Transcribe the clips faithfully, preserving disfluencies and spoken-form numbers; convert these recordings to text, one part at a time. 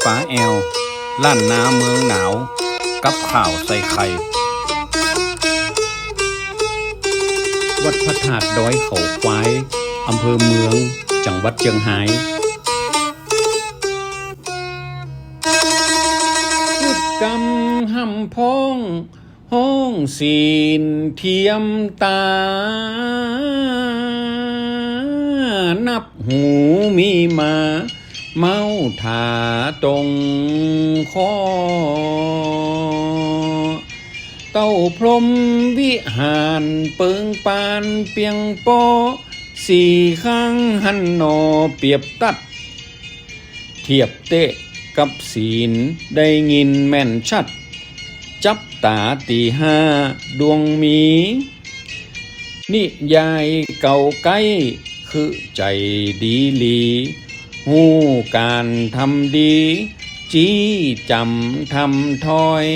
ป๋าแอว ล้านนาเมืองหนาว กับข่าวใส่ไข่ วัดพระธาตุดอยเขาควาย อำเภอเมือง จังหวัดเจียงฮาย กึ๊ดกำฮ่ำพ้อง ฮ้องศีลเทียมต๋า นับหูมีมา เม้าถาตรงคอ เต้าพรหมวิหารเปิงปานเปียงป้อ สี่ข้างหั้นหนอเปรียบตั๊ด เทียบเต๊ะกับศีลได้ยินแม่นชัด จับต๋าตี้ห้าดวงมี นิยายเก่าใก๊คือใจ๋ดีหลี ฮู้ก๋านทำดี จี้จ๋ำทำถ้อย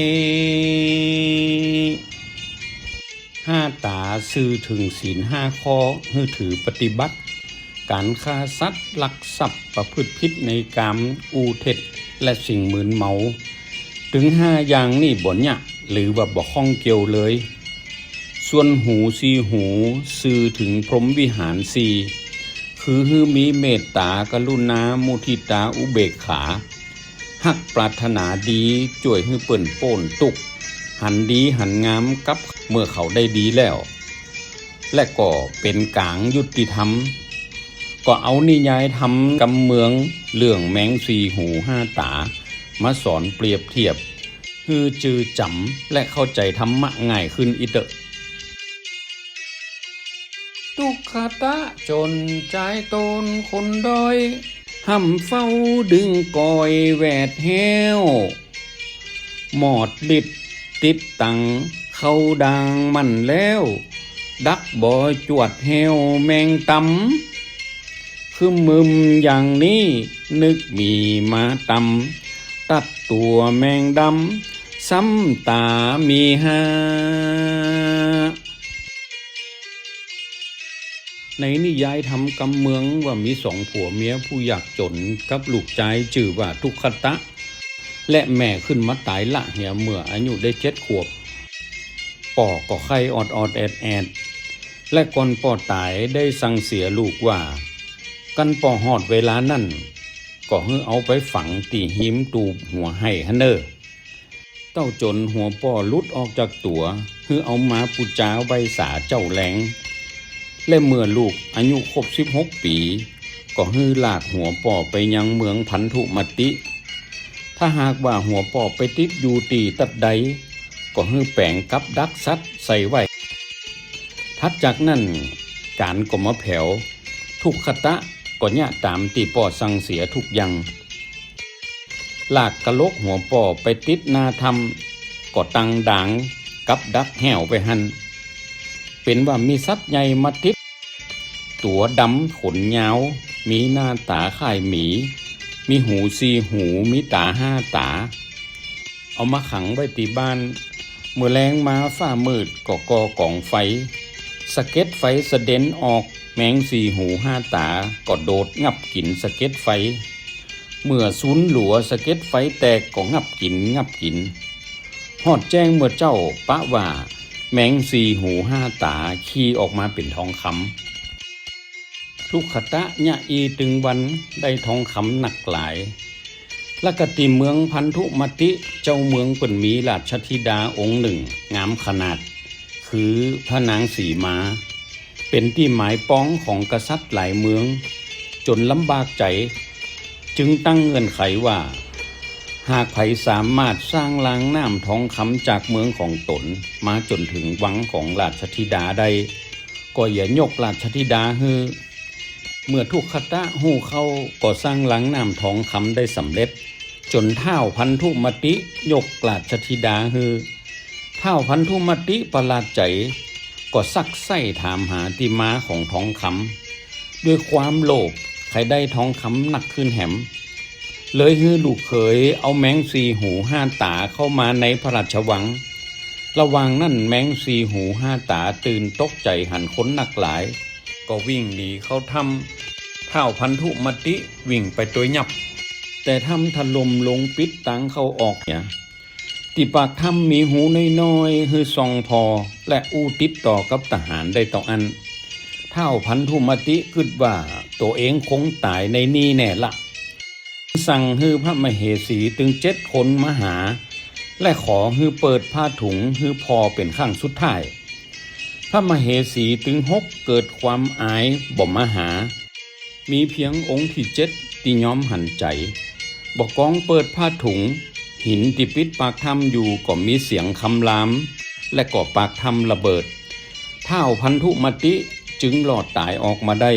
ห้าต๋า สื่อเถิงศีลห้าข้อ หื้อถือปฏิบัติ ก๋านฆ่าสัตว์ ลักทรัพย์ ประพฤติผิดในกาม อู้เท็จ และสิ่งมึนเมา ตึงห้าอย่างนี้บ่เยียะ หรือว่าบ่ข้องเกี่ยวเลย ส่วนหูสี่หู สื่อเถิงพรหมวิหารสี่ คือหื้อมีเมตต๋า กรุณา มุทิตา อุเบกขา ฮักปรารถนาดี จ้วยหื้อเปิ้นป๊นตุ๊กข์ หันดีหันงามกับเมื่อเขาได้ดีแล้ว และก็เป๋นก๋างยุติธรรม ก็เอานิยายธรรมกำเมืองเรื่องแมงสี่หูห้าต๋า มาสอนเปรียบเทียบ หื้อจื้อจ๋ำและเข้าใจ๋ธรรมะง่ายขึ้นอีกเต๊อะ ตุ๊กขะตะจ๋นจายโตนคนด้อย ฮ่ำเฝ้าดึงกอยแหวดแฮ้ว หมอดฤทธิ์ติดตังเข้าดางมันแล้ว ดักบ่จวดแฮ้วแมงต๋ำ คึมมึมอย่างนี้นึกมีมาต๋ำ ตัดตั๋วแมงดำ ซ้ำต๋ามีห้า ในนิยายธรรมกำเมืองว่ามีสองผัวเมียผู้ยากจ๋นกับลูกจายจื้อว่าตุ๊กขะตะ และแม่ขึ้นมาต๋ายละเหียเมื่ออายุได้เจ็ดขวบ ป้อก็ไข้ออดๆ แอดๆ และก่อนป้อต๋ายได้สั่งเสียลูกว่า กันป้อฮอดเวลานั้น ก็หื้อเอาไปฝังตี้ฮิมตูบหัวไฮ่หั้นเน่อ เต้าจ๋นหัวป้อหลุดออกจากตั๋ว หื้อเอามาปู๋จาไหว้สาเจ้าแลง และเมื่อลูกอายุครบสิบหกปี๋ ก็หื้อลากหัวป้อไปยังเมืองพันธุมติ ถ้าหากว่าหัวป้อไปติดอยู่ตี้ตั๊ดใด ก็หื้อแป๋งกับดักสัตว์ใส่ไว้ ถัดจากนั้น ก๋านก็มาแผว ตุ๊กขะตะก็เยียะต๋ามตี้ป้อสั่งเสียทุกอย่าง ลากกะโหลกหัวป้อไปติดหน้าถ้ำ ก็ตั้งดางกับดักแฮ้วไว้หั้น เป๋นว่ามีสัตว์ใหญ่มาติด ตั๋วดำขนยาว มีหน้าต๋าคล้ายหมี มีหูสี่หู มีต๋าห้าต๋า เอามาขังไว้ตี้บ้าน เมื่อแลงมาฟ้ามืดก็ก่อกองไฟ สะเก็ดไฟสะเด็นออก แมงสี่หูห้าต๋าก็โดดงับกิ๋นสะเก็ดไฟ เมื่อสูญหลัวสะเก็ดไฟแตกก็งับกิ๋น งับกิ๋น ฮอดแจ้งเมื่อเจ๊าปะว่าแมงสี่หูห้าต๋าคีออกมาเป๋นทองคำ ตุ๊กขะตะเยียะอี้ตึงวันได้ทองคำนักหลาย และก็ตี้เมืองพันธุมติ เจ้าเมืองเปิ้นมีราชธิดาองค์นึ่งงามขนาด คือพระนางสีมา เป๋นตี้หมายปองของกษัตริย์หลายเมือง จ๋นลำบากใจ๋ จึงตั้งเงื่อนไขว่า หากใผสามารถสร้างรางน้ำทองคำจากเมืองของต๋นมาจ๋นเถิงวังของราชธิดาได้ ก็จะยกราชธิดาหื้อ เมื่อตุ๊กขะตะฮู้เข้าก็สร้างรางน้ำทองคำได้สำเร็จ จ๋นท้าวพันธุมติยกราชธิดาหื้อ ท้าวพันธุมติประหลาดใจ๋ ก็ซักใซ้ถามหาตี้มาของทองคำ ด้วยความโลภใค่ได้ทองคำนักขึ้นแหม เลยหื้อลูกเขยเอาแมงสี่หูห้าต๋าเข้ามาในพระราชวัง ระหว่างนั้นแมงสี่หูห้าต๋าตื่นตกใจ๋หันคนนักหลาย ก็วิ่งหนีเข้าถ้ำ ท้าวพันธุมติวิ่งไปตวยยับ แต่ถ้ำถล่มลงปิดตางเข้าออกเหีย ตี้ปากถ้ำมีฮูน้อยๆ หื้อส่องผ่อ และอู้ติดต่อกับทหารได้เต้าอั้น ท้าวพันธุมติกึ๊ดว่า ตั๋วเองคงต๋ายในนี้แน่ละ สั่งหื้อพระมเหสีตึงเจ็ดคนมาหา และขอหื้อเปิดผ้าถุงหื้อผ่อเป๋นครั้งสุดท้าย พระมเหสีตึงหกเกิดความอายบ่มาหา มีเพียงองค์ตี้เจ็ดตี้ยอมหันใจ๋ บ่กองเปิดผ้าถุง หินตี้ปิดปากถ้ำอยู่ก็มีเสียงคำราม และก็ปากถ้ำระเบิด ท้าวพันธุมติจึงรอดต๋ายออกมาได้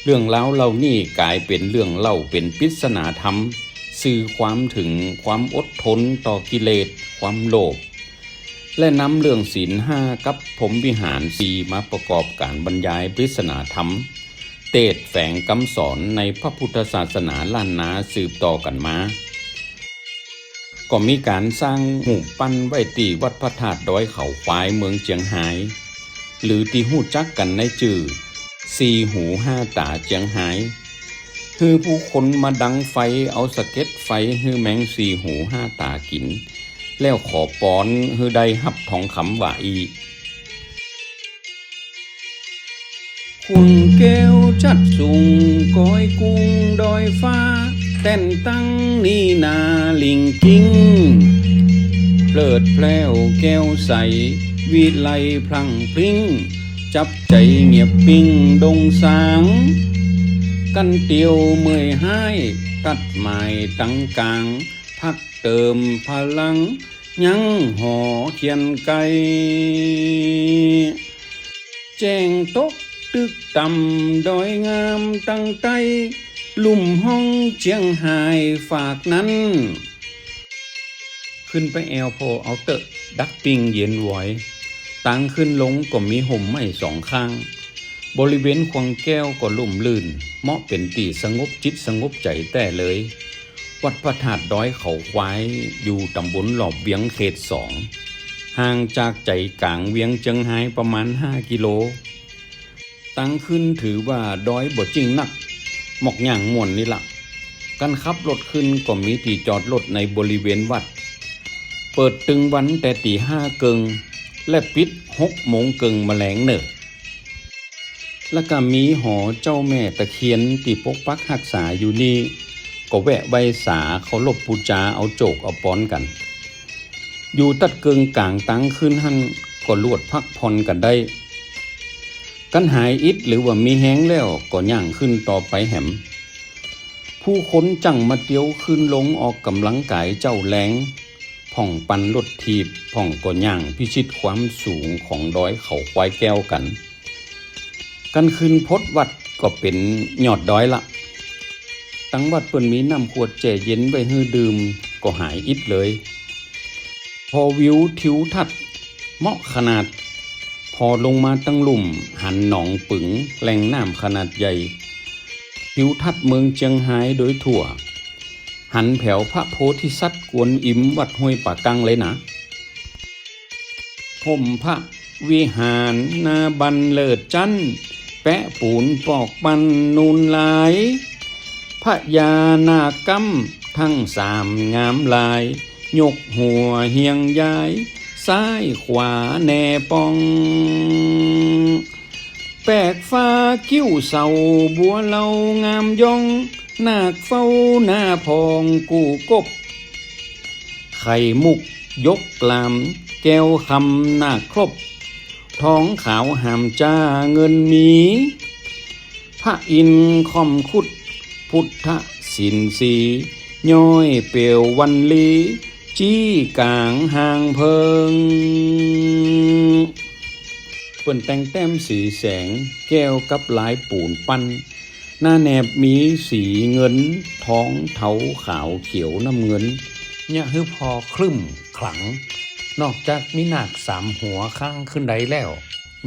เรื่องราวเหล่านี้ก๋ายเป๋นเรื่องเล่าเป๋นปริศนาธรรม สื่อความเถิงความอดทนต่อกิเลส ความโลภ และนำเรื่องศีลห้ากับพรหมวิหารสี่มาประกอบก๋านบรรยายปริศนาธรรม เตสน์แฝงกำสอนในพระพุทธศาสนาล้านนาสืบต่อกั๋นมา ก็มีก๋านสร้างฮูปปั้นไว้ตี้วัดพระธาตุดอยเขาควายเมืองเจียงฮาย หรือตี้ฮู้จักกั๋นในจื่อสี่หูห้าต๋าเจียงฮาย หื้อผู้คนมาดังไฟเอาสะเก็ดไฟหื้อแมงสี่หูห้าต๋ากิ๋น แล้วขอปอนหื้อได้ฮับทองคำว่าอี้ ขุนแก้วจัดสูงกอยกุ้งดอยฟ้า แต้นตั้งนี่นาลิงกิ้ง เพลิดแพลวแก้วใส วิไลพลังพลิ้ง จับใจ๋เงียบปิ้งดงสาง กั๋นเตียวเมื่อยฮ้าย ตัดหมายตังก๋าง พักเติมพลัง ยังหอเขียนไกล แจ้งตกตึกต่ำดอยงามตังใต้ ลุ่มฮ้องเจียงฮายฝากนั้น ขึ้นไปแอ่วผ่อเอาเต๊อะ ดักปิ้งเย็นหวอย ตางขึ้นลงก็มีฮ่มไม้สองข้าง บริเวณขวงแก้วก็ร่มรื่น เหมาะเป๋นตี้สงบจิตสงบใจ๋แต๊เลย วัดพระธาตุดอยเขาควาย อยู่ต๋ำบลหลอบเวียงเขตสอง ห่างจากใจ๋ก๋างเวียงเจียงฮายประมาณห้ากิโล ตางขึ้นถือว่าดอยบ่จิ้งนัก หมอกย่างม่วนนี่ละ กั๋นขับรถขึ้นก็มีตี้จอดรถในบริเวณวัด เปิดตึงวันแต่ตี๋ห้าเกิ่ง และปิดหกโมงเกิ่งมะแลงเน่อ แล้วก็มีหอเจ้าแม่ตะเคียนตี้ปกปักฮักษาอยู่นี่ ก็แวะไหว้สาเคารพปู๋จาเอาโจคเอาปอนกั๋น อยู่ตัดเกิ่งก๋างตางขึ้นหั้นก็ลวดพักผ่อนกั๋นได้ กั๋นหายอิดหรือว่ามีแฮงแล้วก็ย่างขึ้นต่อไปแหม ผู้คนจั่งมาเตียวขึ้นลงออกก๋ำลังก๋ายเจ๊าแลง พ่องปั่นรถถีบ พ่องก็ย่างพิชิตความสูงของดอยเขาควายแก้วกั๋น กั๋นขึ้นพดวัดก็เป๋นยอดดอยละ ตังวัดเปิ้นมีน้ำขวดแจ่เย็นไว้หื้อดื่ม ก็หายอิดเลย ผ่อวิวทิวทัศน์เหมาะขนาด ผ่อลงมาตังลุ่มหันหนองปึ๋งแหล่งน้ำขนาดใหญ่ ทิวทัศน์เมืองเจียงฮายโดยทั่ว หันแผวพระโพธิสัตว์กวนอิมวัดห้วยป่ากังเลยนะ ฮ่มพระวิหารนาบันเลิศจั้น แปะปูนปอกปันนูนลาย พญานาคก้ำทั้งสามงามหลาย ยกหัวเฮียงย้าย ซ้ายขวาแน่ป้อง แปกฟ้าคิ้วเสาบัวเหล่างามย่อง นาคเฝ้าหน้าพองกู้กบ ไข่มุกยกลาม แก้วคำนาคครบ ทองขาวหามจ้าเงินมี พระอินทร์ค่อมคุด พุทธศิลป์สี ย้อยเปลววัลลี จี้ก๋างหางเพิง เปิ้นแต่งแต้มสีแสง แก้วกับลายปูนปั้น หน้าแหนบมีสีเงิน ทอง เทา ขาว เขียว น้ำเงิน เยียะหื้อผ่อคลึ้มขลัง นอกจากมีนาคสามหัวค้างขึ้นใดแล้ว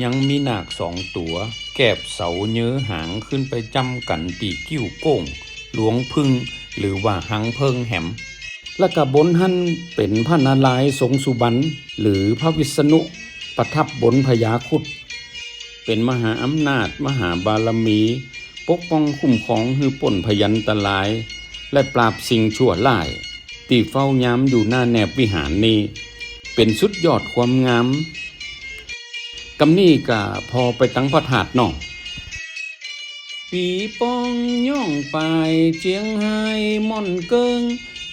ยังมีนาคสองตั๋ว แกบเสาเยียะหางขึ้นไปจ้ำกั๋นตี้กิ้วโก้ง หลวงผึ้ง หรือว่าหางเพิงแหม และกะบนหั้นเป๋นพระนารายณ์ทรงสุบรรณ หรือพระวิษณุประทับบนพญาครุฑ เป๋นมหาอำนาจมหาบารมี ปกป้องคุ้มครองหื้อป๊นพยันตราย และปราบสิ่งชั่วร้าย ตี้เฝ้ายามอยู่หน้าแนบวิหารนี้ เป๋นสุดยอดความงาม กำนี้ก็ผ่อไปตังพระธาตุเนาะ ปี๋ป๋องย่องป๋ายเจียงฮายม่อนเกิง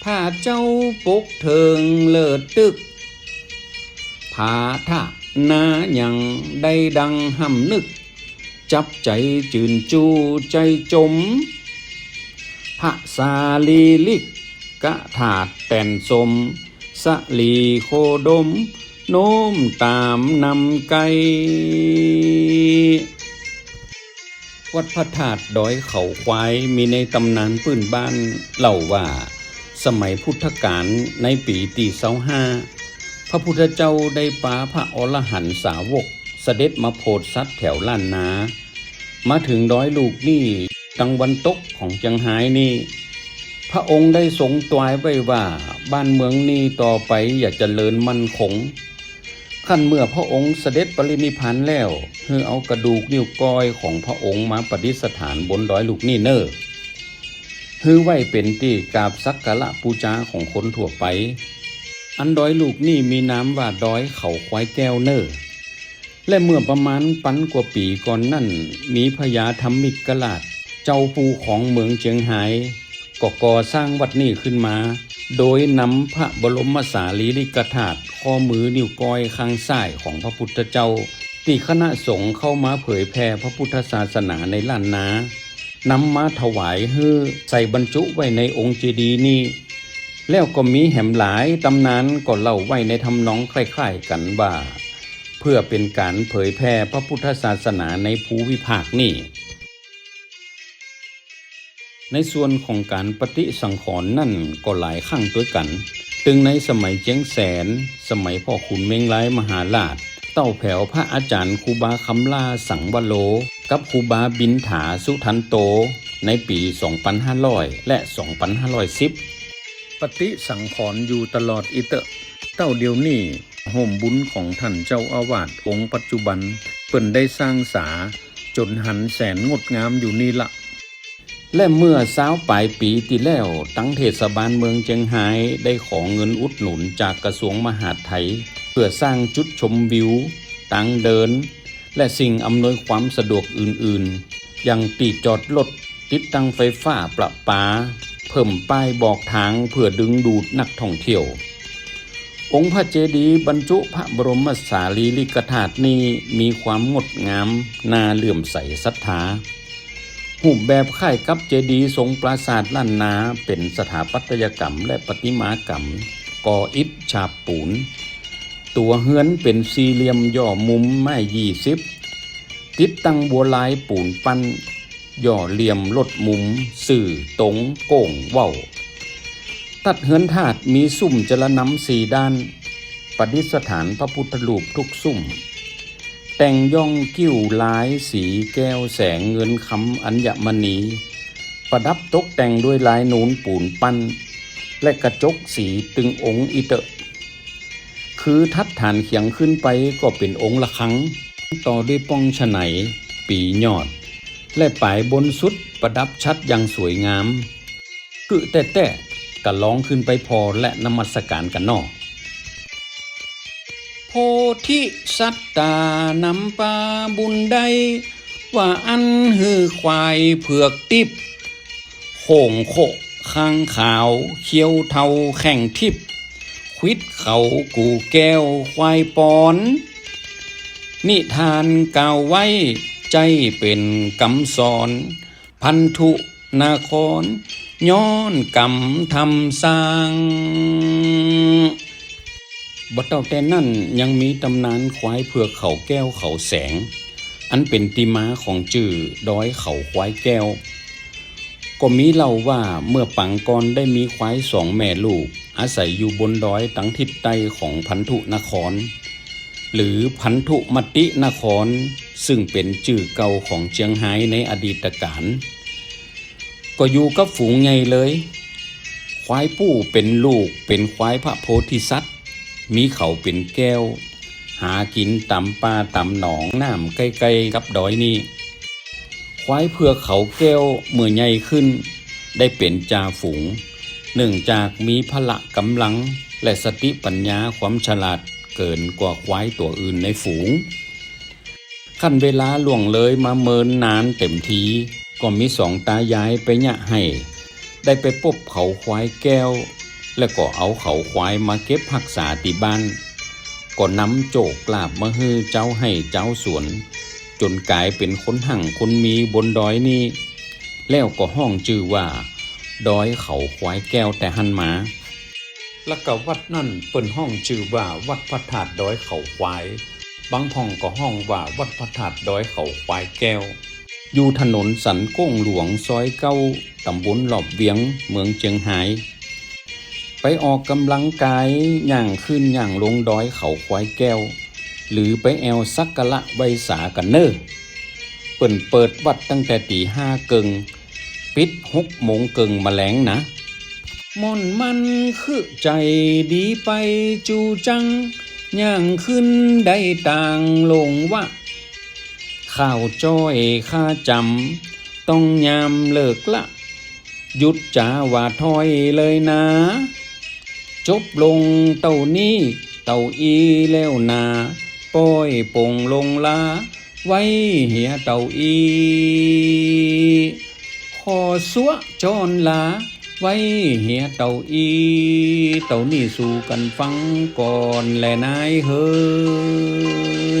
ถ้าเจ้าปกเถิงเลิศตึก ผาทะนายังได้ดังหำนึก จับใจ๋จื๋นจู๋ใจ๋จม พระสารีริกธาตุแต๋นสม สลีโคดม โน้มต๋ามนำไกล วัดพระธาตุดอยเขาควายมีในต๋ำนานปื้นบ้านเล่าว่า สมัยพุทธกาลในปี๋ตี้ซาวห้า พระพุทธเจ้าได้ปาพระอรหันตสาวกเสด็จมาโผดสัตว์แถวล้านนา มาเถิงดอยลูกนี้ ตังวันตกของเจียงฮายนี้ พระองค์ได้ทรงตวายไว้ว่า บ้านเมืองนี้ต่อไปอย่าเจริญมั่นคง คันเมื่อพระองค์เสด็จปรินิพพานแล้ว หื้อเอากระดูกนิ้วก้อยของพระองค์มาประดิษฐานบนดอยลูกนี้เน่อ หื้อไว้เป๋นตี้กราบสักการะปู๋จาของคนทั่วไป อันดอยลูกนี้มีนามว่าดอยเขาควายแก้วเน่อ และเมื่อประมาณปันกว่าปี๋ก่อนนั้น มีพญาธรรมิกราช เจ้าผู้ของเมืองเจียงฮาย ก็ก่อสร้างวัดนี้ขึ้นมา โดยนำพระบรมสารีริกธาตุ ข้อมือนิ้วก้อยข้างซ้ายของพระพุทธเจ้า ตี้คณะสงฆ์เข้ามาเผยแผ่พระพุทธศาสนาในล้านนา นำมาถวายหื้อใส่บรรจุไว้ในองค์เจดีย์นี้ แล้วก็มีแหมหลายต๋ำนานก็เล่าไว้ในทำนองคล้ายๆ กั๋นว่า เพื่อเป๋นก๋านเผยแผ่พระพุทธศาสนาในภูมิภาคนี้ ในส่วนของก๋านปฏิสังขรณ์นั้นก็หลายครั้งตวยกั๋น ตึงในสมัยเจียงแสน สมัยพ่อขุนเม็งรายมหาราช เต้าแผวพระอาจ๋ารย์ครูบาคำล่าสังวโร กับครูบาบิณฑาสุทันโต ในปี๋สองปันห้าร้อย และสองปันห้าร้อยสิบ ปฏิสังขรณ์อยู่ตลอดอี้เต๊อะ เต้าเดี๋ยวนี้ โฮมบุญของต้านเจ้าอาวาสองค์ปัจจุบัน เปิ้นได้สร้างสาจ๋นหันแสนงดงามอยู่นี่ละ และเมื่อซาวป๋ายปี๋ตี้แล้ว ตังเทศบาลเมืองเจียงฮายได้ขอเงินอุดหนุนจากกระทรวงมหาดไทย เพื่อสร้างจุดชมวิว ตางเดิน และสิ่งอำนวยความสะดวกอื่นๆ อย่างตี้จอดรถ ติดตั้งไฟฟ้าประปา เพิ่มป้ายบอกตางเพื่อดึงดูดนักท่องเที่ยว องค์พระเจดีย์บรรจุพระบรมสารีริกธาตุนี้มีความงดงามน่าเลื่อมใสศรัทธา รูปแบบคล้ายกับเจดีย์ทรงปราสาทล้านนา เป๋นสถาปัตยกรรมและประติมากรรม ก่ออิฐฉาบปูน ตั๋วเฮือนเป๋นสี่เหลี่ยมย่อมุมไม้ยี่สิบ ติดตั้งบัวลายปูนปั้น ย่อเหลี่ยมลดมุม ซื่อ ตรง โก้ง เว้า ตัดเฮือนธาตุมีซุ่มจรนำสี่ด้าน ประดิษฐานพระพุทธรูปทุกซุ่ม แต่งย่องกิ้วลายสีแก้วแสงเงินคำอัญมณี ประดับตกแต่งด้วยลายนูนปูนปั้น และกระจกสีตึงองค์อี้เต๊อะ คือถัดฐานเขียงขึ้นไปก็เป๋นองค์ระฆัง ต่อด้วยป้องฉะไหน ปี๋ยอด และป๋ายบนสุดประดับชัดอย่างสวยงาม กึ๊ดแต๊ๆ ก็ลองขึ้นไปผ่อและนมัสการกั๋นเนาะ โพธิสัตตานำปาบุญได้ ว่าอั้นหื้อควายเผือกติ๊บ โข่งโคะคางขาวเขี้ยวเทาแข้งทิพย์ ขวิดเขากู่แก้วควายปอน นิทานกล่าวไว้ใจ้เป๋นกำสอน พันธุนคร ย้อนกำทำสร้าง บ่เต้าแต่นั้นยังมีต๋ำนานควายเผือกเขาแก้วเขาแสง อันเป๋นตี้มาของจื้อดอยเขาควายแก้ว ก็มีเล่าว่าเมื่อปางก่อนได้มีควายสองแม่ลูก อาศัยอยู่บนดอยตังทิศใต้ของพันธุนคร หรือพันธุมตินคร ซึ่งเป๋นจื้อเก่าของเจียงฮายในอดีตกาล ก็อยู่กับฝูงใหญ่เลย ควายผู้เป๋นลูกเป๋นควายพระโพธิสัตว์ มีเขาเป๋นแก้ว หากิ๋นต๋ามป่าต๋ามหนองน้ำใก้ๆ กับดอยนี้ ควายเผือกเขาแก้วเมื่อใหญ่ขึ้น ได้เป๋นจ่าฝูง เนื่องจากมีพละก๋ำลัง และสติปั๋ญญาความฉลาดเกิ๋นกว่าควายตั๋วอื่นในฝูง คันเวลาล่วงเลยมาเมินนานเต๋มที ก็มีสองต๋ายายไปเยียะไฮ่ ได้ไปปบเขาควายแก้ว และก็เอาเขาควายมาเก็บฮักษาตี้บ้าน ก็นำโจคลาภมาหื้อจาวไฮ่จาวสวน จ๋นก๋ายเป๋นคนฮั่งคนมีบนดอยนี้ แล้วก็ฮ้องจื้อว่า ดอยเขาควายแก้วแต่หั้นมา และก็วัดนั้นเปิ้นฮ้องจื้อว่าวัดพระธาตุดอยเขาควาย บางพ่องก็ฮ้องว่าวัดพระธาตุดอยเขาควายแก้ว อยู่ถนนสันโก้งหลวงซอยเก้า ต๋ำบลรอบเวียง เมืองเจียงฮาย ไปออกก๋ำลังกาย ย่างขึ้นย่างลงดอยเขาควายแก้ว หรือไปแอ่วสักการะไหว้สากั๋นเน่อ เปิ้นเปิดวัดตั้งแต่ตี๋ห้าเกิ่ง ปิดหกโมงเกิ่งมะแลงนะ ม่อนมั่นคือใจ๋ดีไปจูจัง ย่างขึ้นได้ต่างลงวะ ข้าวจ้อยข้าจ๋ำ ต้องยามเลิกละ หยุดจ๋าว่าถ้อยเลยนา จบลงเต้านี้ เต้าอี้แล้วนา ป้อยป่งลงลา ไว้เหียเต้าอี้ ขอสัวจ้อนลา ไว้เหียเต้าอี้ เต้านี้สู่กั๋นฟังก่อนแลนายเฮอ